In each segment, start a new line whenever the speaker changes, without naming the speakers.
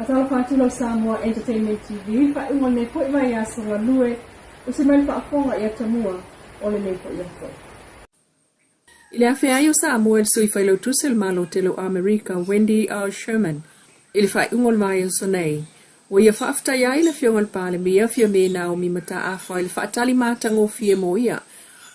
Faatalofa atu lau Samoa Entertainment TV i le faaiuga o lenei foi vaiaso galue, usi mai le faafofoga i atamua o lenei foi aso.
I le afea ai o Samoa e le Sui Failautusi o le Malo Tele o Amerika, Wendy R. Sherman, i le faaiuga o le vaiaso nei, ua ia faafetaia ai le Afioga i le Palemia, Fiame Naomi Mataafa i le faatali matagofie mo ia,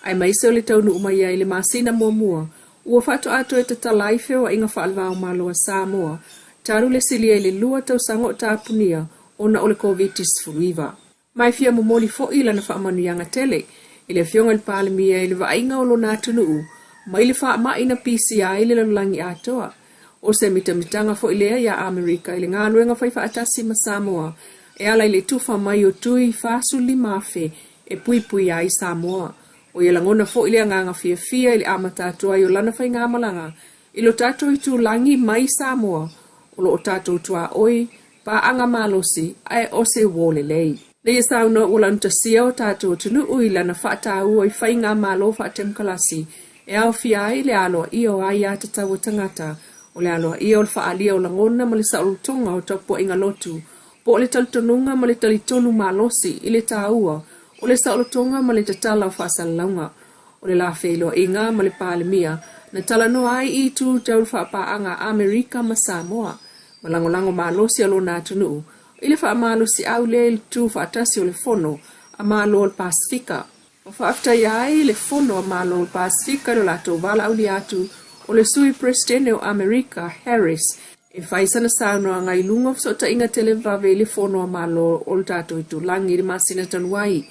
aemaise o le taunuu mai ai i le masina muamua ua faatoa toe tatala ai feoaiga faale-va-o-Malo a Samoa talu le silia i le lua tausaga o tapunia ona o le Koviti-19. Ma e fia momoli foi lana faamanuiaga tele i le Afioga i le Palemia i le vaaiga o lona atunuu mai le faamai na pisia ai le lalolagi atoa. O se mitamitaga foi lea iā Amerika i le galuega faifaatasi ma Samoa e ala i le tufa mai o tui 45,000 e puipuia ai Samoa. O ia lagona foi le agaga fiafia i le amata atu ai o lana faigamalaga i lo tatou itulagi mai Samoa o lo o tatou tuaoi paaga malosi ae o se uo lelei. Na ia saunoa ua laugatasia o tatou atunuu i lana faataua i faigamalo faatemokalasi e aofia ai le aloaia o aiatatau a tagata, o le aloaia o le faaalia o lagona ma le saolotoga o tapuaiga lotu, po o le talitonuga ma le talitonu malosi i le taua o le saolotoga ma le tatala o faasalalauga. O le la feiloaiga ma le Palemia na talanoa ai i itu tau le faapaaga a Amerika ma Samoa ma lagolago malosi a lona atunuu i le faamalosiau lea i le tu faatasi o le Fono a Malo o le Pasefika. Ma faafetaia ai le Fono a Malo o le Pasefika i lo latou valaaulia atu o le Sui Peresetene o Amerika, Harris, e fai sana saunoaga i luga o fesootaiga televavave i le Fono a Malo o le tatou itulagi i le masina talu ai.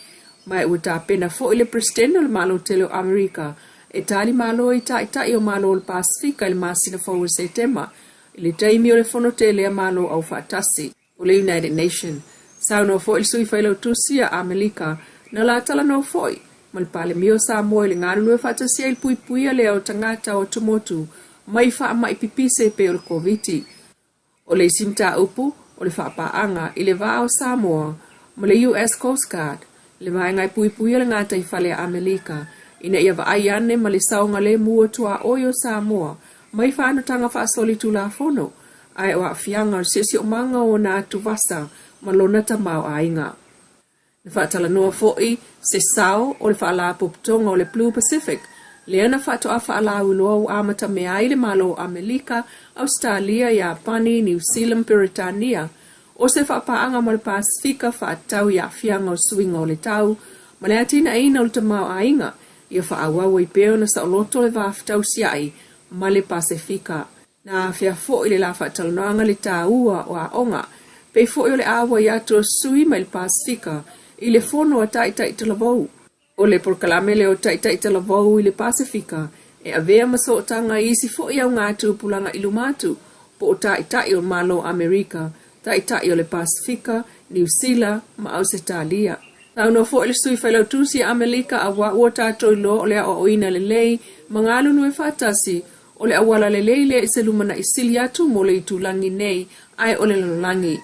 Ma ua tapena foi le Peresetene o le Malo Tele o Amerika e tali malo i Taitai o Malo o le Pasefika i le masina fou o Setema i le taimi o le Fono Tele a Malo Aufaatasi o le United Nation. Saunoa foi le Sui Failautusi a Amelika na la talanoa foi ma le Palemia o Samoa i le galulue faatasi ai i le puipuia lea o tagata o atumotu mai faamai pipise e pei o le Koviti. O le isi mataupu o le faapaaga i le va o Samoa ma le US Coast Guard, le vaega e puipuia le gataifale a Amelika ina ia vaai ane ma le saogalemu o tuaoi o Samoa mai faanotaga faasolitulafono ae o aafiaga o le siosiomaga o ona atuvasa ma lona tamaoaiga. Na faatalanoa foi se sao o le Faalapotopotoga o le Blue Pacific, lea na faatoa faalauiloa ua amatamea ai le Malo o Amelika, Ausetalia, Iapani, Niu Sila ma Peretania, o se faapaaga mo le Pasefika faatatau i aafiaga o suiga o le tau ma le atinaeina o le tamaoaiga, ia faaauau ai pea ona saoloto le va fetausiai ma le Pasefika. Na afea foi le la faatalanoaga le taua o aoga, pei foi o le auai atu o sui mai le Pasefika i le fono a Taitai Talavou. O le polokalame lea o Taitai Talavou i le Pasefika e avea ma sootaga i isi foi augatupulaga i luma atu, po o Taitai o Malo Amerika, Taitai o le Pasefika, Niu Sila ma Ausetalia. Saunoa foi le Sui Failautusi a Amelika auā ua tatou iloa o le aoaoina lelei ma galulue faatasi O le auala lelei lea i se lumanai sili atu mo le itulagi nei ae o le lalolagi.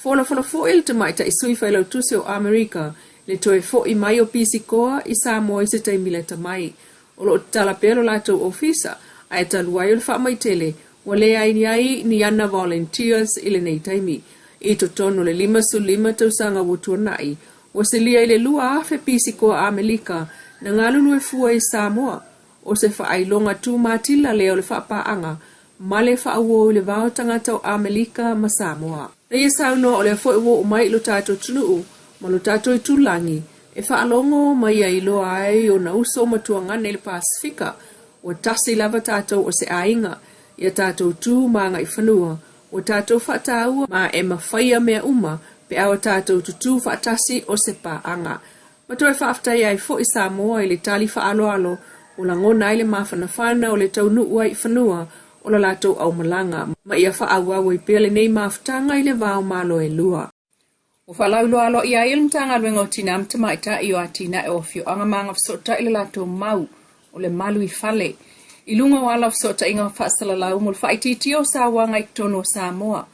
Folafola foi le tamaitai sui failautusi o Amerika le toe fo'i mai o Pisikoa i Samoa i se taimi lata mai. O lo o tatala pea lo latou ofisa, ae talu ai o le faamai tele, ua leai ai ni ana volunteers i lenei taimi. I totonu o le 55 tausaga ua tuanai, ua silia i le 2,000 Pisikoa Amelika na galulue fua i Samoa. O se faailoga tumatila lea o le faapaaga ma le faauo i le va o tagata o Amelika ma Samoa. Na ia saunoa o lea foi ua oo mai i lo tatou atunuu ma lo tatou itulagi e faalogo ma ia iloa ai ona uso ma tuagane i le Pasefika, ua tasi lava tatou o se aiga, ia tatou tu ma agaifanua, ua tatou faataua ma e mafaia mea uma pe a o tatou tutū faatasi o se paaga. Ma toe faafetai ai foi Samoa i le tali faaaloalo ua lagona ai le mafanafana o le taunuu ai i fanua o la latou aumalaga, ma ia faaauau ai pea lenei mafutaga i le va o Malo e lua. Ua faalauiloa aloaia ai e le Matagaluega o Tina ma Tamaitai o Atinae o Afioaga ma Agafesootai le latou mau o le malu i fale i luga o ala o fesootaiga faasalalau mo le faaitiitia o sauaga i totonu o Samoa.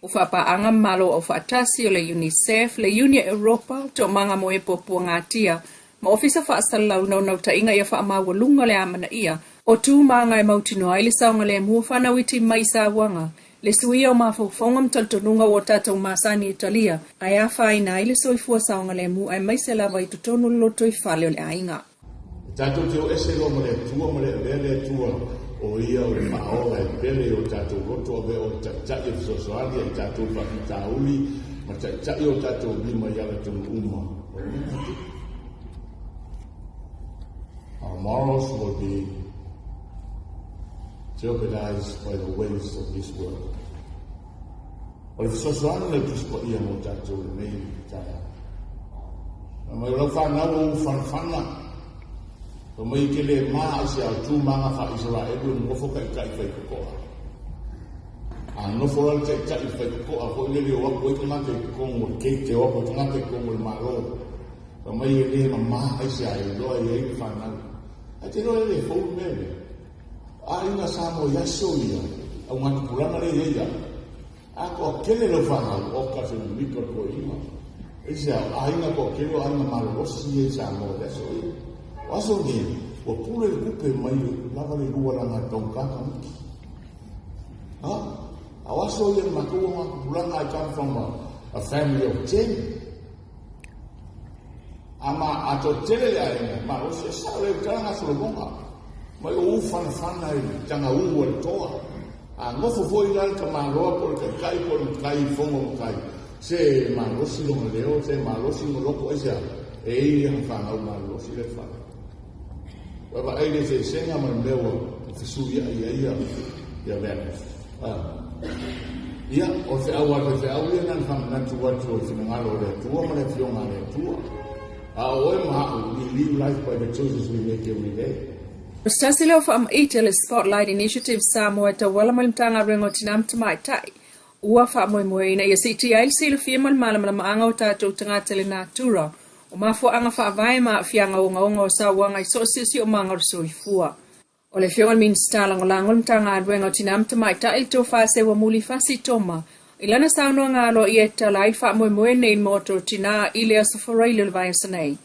O faapaaga ma Malo Aufaatasi o le UNICEF, le Iuni Europa, Toomaga mo e Puapuagatia ma Ofisa Faasalalau Naunautaiga ia faamaualuga le amanaia o tu ma aga e mautinoa ai le saogalemu o fanau iti mai i sauaga. Le suia o mafaufauga ma talitonuga ua tatou masani e talia, ae afaina ai le soifua saogalemu aemaise lava i totonu o le lotoifale o le aiga.
E tatou te o ese loa ma le Atua ma le avea le Atua o Ia o le Faaola e pele i o tatou loto, avea o le Taitai e fesoasoani ia i tatou i faafitauli ma taitai o tatou lima i alatonu uma o lenei mea. Our morals will be jeopardized by the ways of this world. O le fesoasoani le Tusi Paia mo tatou i lenei taeao. Fai mai o lau fanau o ufanafana, fai mai e te le ma ai se ao tu maga fa Isaraelu e nofo taitai fai kokoa. A nofo la le taitai fai kokoa foi lele o atu ai tagata i totonu o le gate, o atu ai tagata i totonu o le Malo. Fai mai e le mama ai se a iloa i ai le fanau. Ae te iloa e le fou le mea lea. Aiga Samoa i aso ia, au gatupulaga lea i ai au. A toatele lau fanau, oka se mimita o le toeaina. Aisea, o aiga toatele o aiga malolosi ia i Samoa i le aso ia. O aso nei, ua pule le tupe mai lava le lua lana e taugata tamaiti. Ha? A o aso ia na matou au gatupulaga, I come from a family of 10. A ma a toatele le aiga, malosi, e sao le tala na Solomona. Mai o ufanafana i taga u a le toa. A nofo foi la le tamaloa po o le taitai po o le matai i fono o matai, se malosi lona leo, se malosi lona loto, aisea? E i ana fanau malolosi le fale. Ua vaai le eseesega ma le mea ua fesuiai ai ia ia mea. Ia, o le feau a le faifeau ia na ona faamanatu atu o le finagalo o le Atua ma le Afioga a le Atua. A o oe ma a'u, we live life by the choices we make every day.
O se tasi lea o faamaite a le Spotlight Initiative Samoa e tauala mai le Matagaluega o Tina ma Tamaitai ua faamoemoeina ia siitia ai le silafia ma le malamalamaaga o tatou tagata i le natura o mafuaaga faavae ma aafiaga ogaoga o sauaga i so o se siosiomaga o le soifua. O le Afioga i le Minisita Lagolago o le Matagaluega o Tina ma Tamaitai le Tofa Seuamuli Fasi Toma i lana saunoaga aloaia e tatala ai le faamoemoe nei i le Maota o Tina i le Aso Faraile o le vaiaso nei.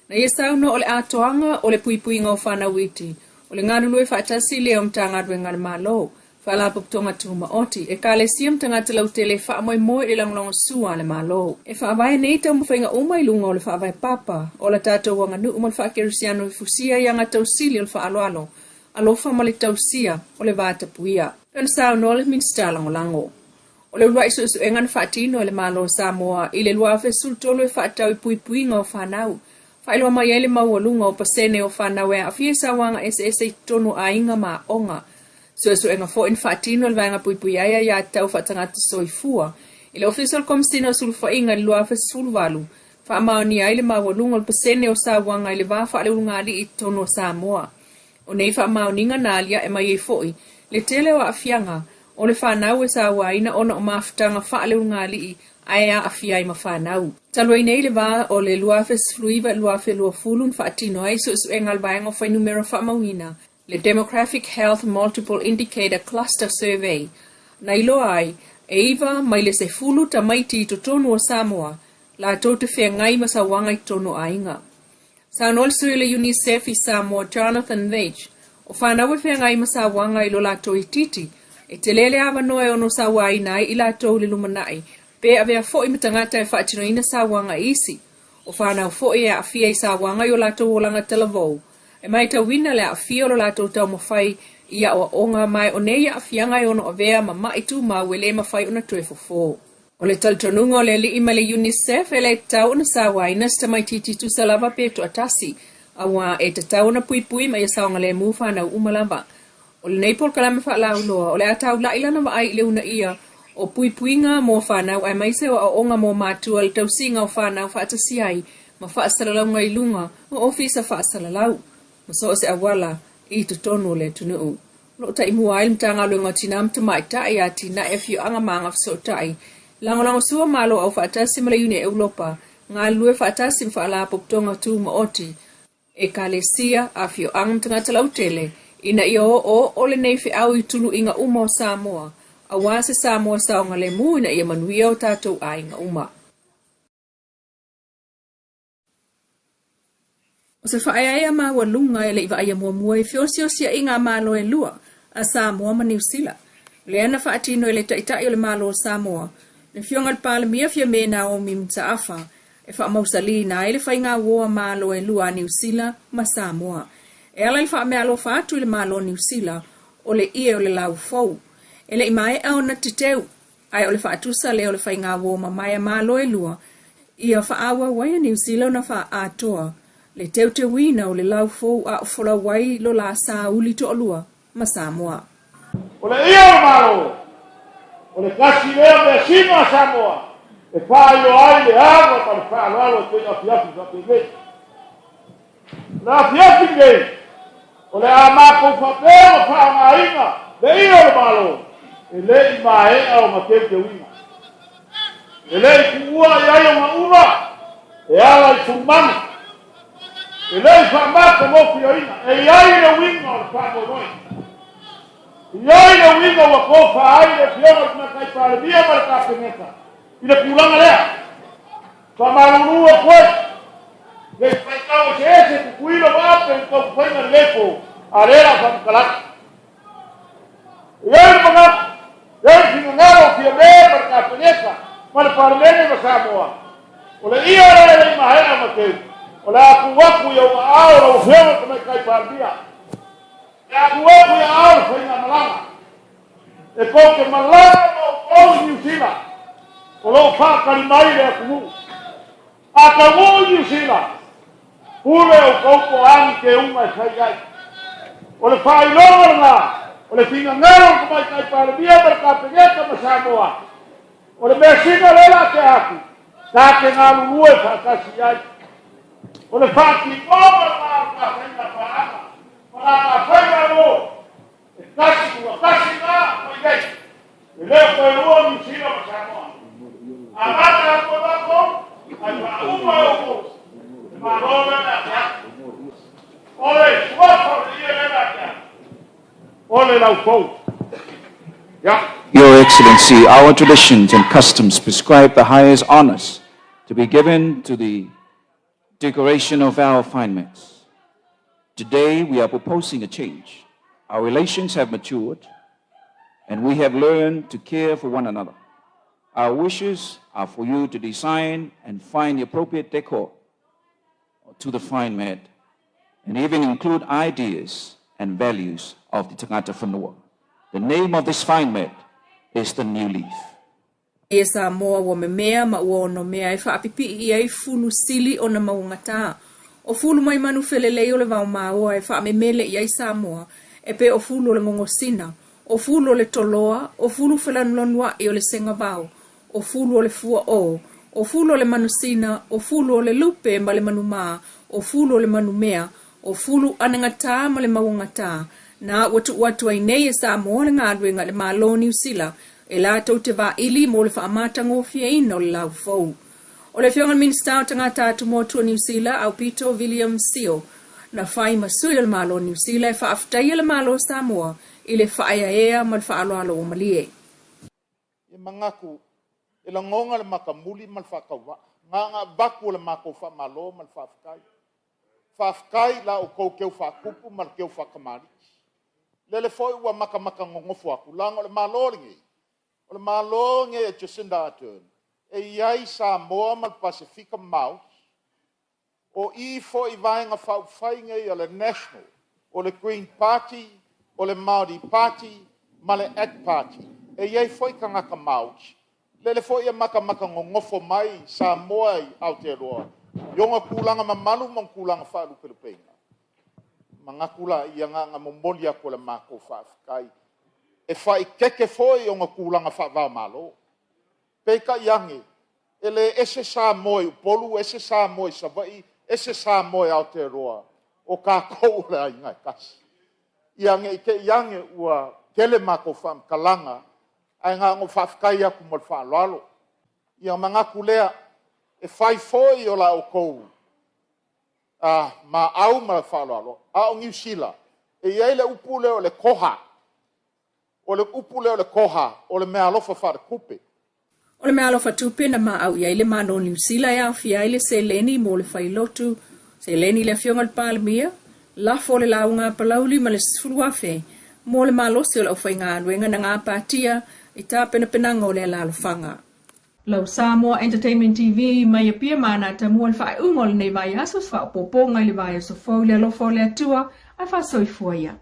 Na ia saunoa o le atoaga o le puipuiga o fanau iti, o le galulue faatasi lea o Matagaluega a le Malo, Faalapotopotoga Tumaoti, Ekalesia ma tagata lautele e faamoemoe i le lagolagosua a le Malo. E faavae nei taumafaiga uma i luga o le faavae papa o la tatou aganuu ma le faakerisiano e fusia i aga tausili o le faaaloalo, alofa ma le tausia o le vatapuia. Pei ona saunoa le Minisita Lagolago. O le uluai suesuega na faatino e le Malo o Samoa i le 2013 e faatatau i puipuiga o fanau, faailoa mai ai le maualuga o pasene o fanau e aafia i sauaga eseese i totonu o aiga ma aoga. Suesuega foi na faatino e le Vaega Puipui ai Aiatatau Faatagata Soifua i le Ofisa o le Komesina o Sulufaiga i le 2018, faamaonia ai le maualuga o le pasene o sauaga i le va faaleulugalii i totonu o Samoa. O nei faamaoniga na aliae mai ai foi le tele o aafiaga o le fanau e sauaina ona o mafutaga faaleulugalii ae aafia ai ma fanau. Talu ai nei le va o le 2019 i le 2020 na faatino ai suesuega a le Vaega o Fuainumera Faamauina, le Demographic Health Multiple Indicator Cluster Survey, na iloa ai, e iva mai le sefulu tamaiti i totonu o Samoa latou te feagai ma sauaga i totonu o aiga. Saunoa le sui o le UNICEF i Samoa, Jonathan Veitch, o fanau e feagai ma sauaga i lo latou itiiti, e tele le avanoa e ono sauaina ai i latou i le lumanai, pe avea foi ma tagata e faatinoina sauaga i isi. O fanau foi e aafia i sauaga i o latou olaga talavou, e matauina le aafia o lo latou taumafai i aoaoga ma o nei aafiaga e ono avea ma ma'i tumau e le mafai ona toe fofo. O le talitonuga o le alii ma le UNICEF e le tatau ona sauaina se tamaitiiti tusa lava pe toatasi, auā e tatau ona puipui ma ia saogalemu fanau uma lava. O lenei polokalame faalauiloa, o le a taula'i lana vaai i le uunaia o puipuiga mo fanau aemaise o aoaoga mo matua i le tausiga o fanau faatasi ai ma faasalalauga i luga o ofisa faasalalau ma so o se auala i totonu o le atunuu. O lo o taimua ai le Matagaluega o Tina ma Tamaitai, Atinae, Afioaga ma Agafesootai, lagolagosua Malo Aufaatasi ma le Iuni a Europa, galulue faatasi ma Faalapotopotoga Tumaoti, Ekalesia, afioaga ma tagata lautele, ina ia oooo lenei feau i tuluiga uma o Samoa, aua se Samoa saogalemu ina ia manuia o tatou aiga uma. O se faaeaea maualuga e le i vaaia muamua i feosiosiaiga a Malo e lua, a Samoa ma Niu Sila. lea na faatino e le Taitai o le Malo o Samoa, le Afioga i le Palemia Fiame Naomi Mataafa, e faamausaliina ai le faigauo a Malo e lua a Niu Sila ma Samoa. E ala i le faameaalofa atu i le Malo o Niu Sila, o le ie o le lau fou. E le i maea ona teteu, ae o le faatusa lea o le faigauo mamae a Malo e lua, ia faaauau ai e Niu Sila ona faaatoa le teuteuina o le lau fou a o folau ai lo la sauli toalua ma Samoa.
O le ia o le Malo, o le tasi lea measina a Samoa e faailoa ai le ava ma le faaaloalo e pei o afiafi faapenei. O le afiafi lenei, o le a matou faapea ona faaaogaina le ia o le Malo e le i maea ona teuteuina. E le i tuua i ai ona ula e ala i fulumanu. E le i faamatamofiaina, e i ai le uiga o le faamoemoe. E i ai le uiga ua tofa ai le Afioga i le Tamaitai Palemia ma le Kapeneta i le tulaga lea. Faamalulu atu ai, ne i faitau eseese Tutuila ma Ape i taumafaiga lelei po a lea la faamatalaga. E i ai le manatu, e i ai le finagalo o Fiame ma le Kapeneta ma le Palemene ma Samoa, o le ia lea e le i maea Mateu, o le a tuu atu i ou aao lau Afioga i le Tamaitai Palemia, le a tuu atu i aao le faigamalaga e tou te malaga ma outou i Niu Sila, o lo o faatali mai le atunuu. A taunuu i Niu Sila, pule outou po o a ni teuga e fai ai. O le faailoga lena o le finagalo o le Tamaitai Palemia ma le Kapeneta ma Samoa. O le measina lea o le a tea atu, ta te galulue faatasi i ai. O le faatinoga lena o le ta faiga paaga ma la ta faigamalo e tasi ua tasi na mai nei. E le o toe lua Niu Sila ma Samoa. Amata atu e matou, ae faauma e outou. Le Malo lea o le a tea atu. O le suafa o le ie lea o le a tea atu. O le laufou. Ia.
Your Excellency, our traditions and customs prescribe the highest honors to be given to the decoration of our fine mats. Today, we are proposing a change. Our relations have matured, and we have learned to care for one another. Our wishes are for you to design and find the appropriate decor to the fine mat and even include ideas and values of the Tagata Whenua. The name of this fine mat is the New Leaf.
E Samoa ua memea ma ua onomea e faapipii i ai fulu sili ona mauagatā. O fulu mai manu felelei o le vao maoa e faamemele i ai Samoa, e pei o fulu o le gogosina, o fulu o le toloa, o fulu felanulanuaʻi o le sega vao, o fulu o le fuaʻō, o fulu o le manusina, o fulu o le lupe ma le manumā, o fulu o le manumea, o fulu anagatā ma le mauagatā, na ua tuu atu ai nei e Samoa le galuega i le Malo o Niu Sila e latou te vaili mo le faamatagofieina o le lau fou. O le Afioga i le Minisita o Tagata Atumotu o Niu Sila, Aupito William Sio, na fai ma sui o le Malo o Niu Sila e faafetaia le Malo o Samoa i le faaeaea ma le faaaloalo ua malie.
E manatu e lagona le matamuli ma le faatauvaa, na ona avatu o le matou faamalo ma le faafetai. Faafetai i la outou keu faatupu ma le keu faatamalii. Lele foi ua matamata nonofo atu, leaga o le Malo lenei, o le Malo lenei a Jacinda Ardern, e i ai Samoa ma le Pasefika Maori. O i foi i Vaega Faaupufai nei a le National, o le Green Party, o le Māori Party ma le Act Party, e i ai foi tagata Māori. Lele foi e matamata nonofo mai Samoa i Aotearoa i ona tulaga mamalu ma ona tulaga faalupelupeina. Manatu laia na ona momoli atu o le matou faafetai. E faaeteete foi ona tulaga faava-o-Malo. Peitai ane, e le ese Samoa i Upolu, ese Samoa i Savaii, ese Samoa i Aotearoa, o tatou o le aiga e tasi. Ia ne i te i ane ua tele matou faamatalaga, ae na ona ou faafetai atu ma le faaaloalo. Ia manatu lea, e fai foi o la outou maau ma le faaaloalo, a o Niu Sila, e i ai le upu lea o le koha. O le upu lea o le koha, o le meaalofa faaletupe.
O le meaalofa tupe na maau i ai le Malo o Niu Sila e aofia ai le seleni mo le failotu, seleni i le Afioga i le Palemia, lafo o le lauga a Palauli ma le 10,000 mo le malosi o le aufaigaluega na gapatia i tapenapenaga o lea alaalofaga. Lau Samoa Entertainment TV mai Apia ma Ana Tamua i le faaiuga o lenei vaiaso, se faaopoopoga i le vaiaso fou i le alofa o le Atua, ae faasoifua ia.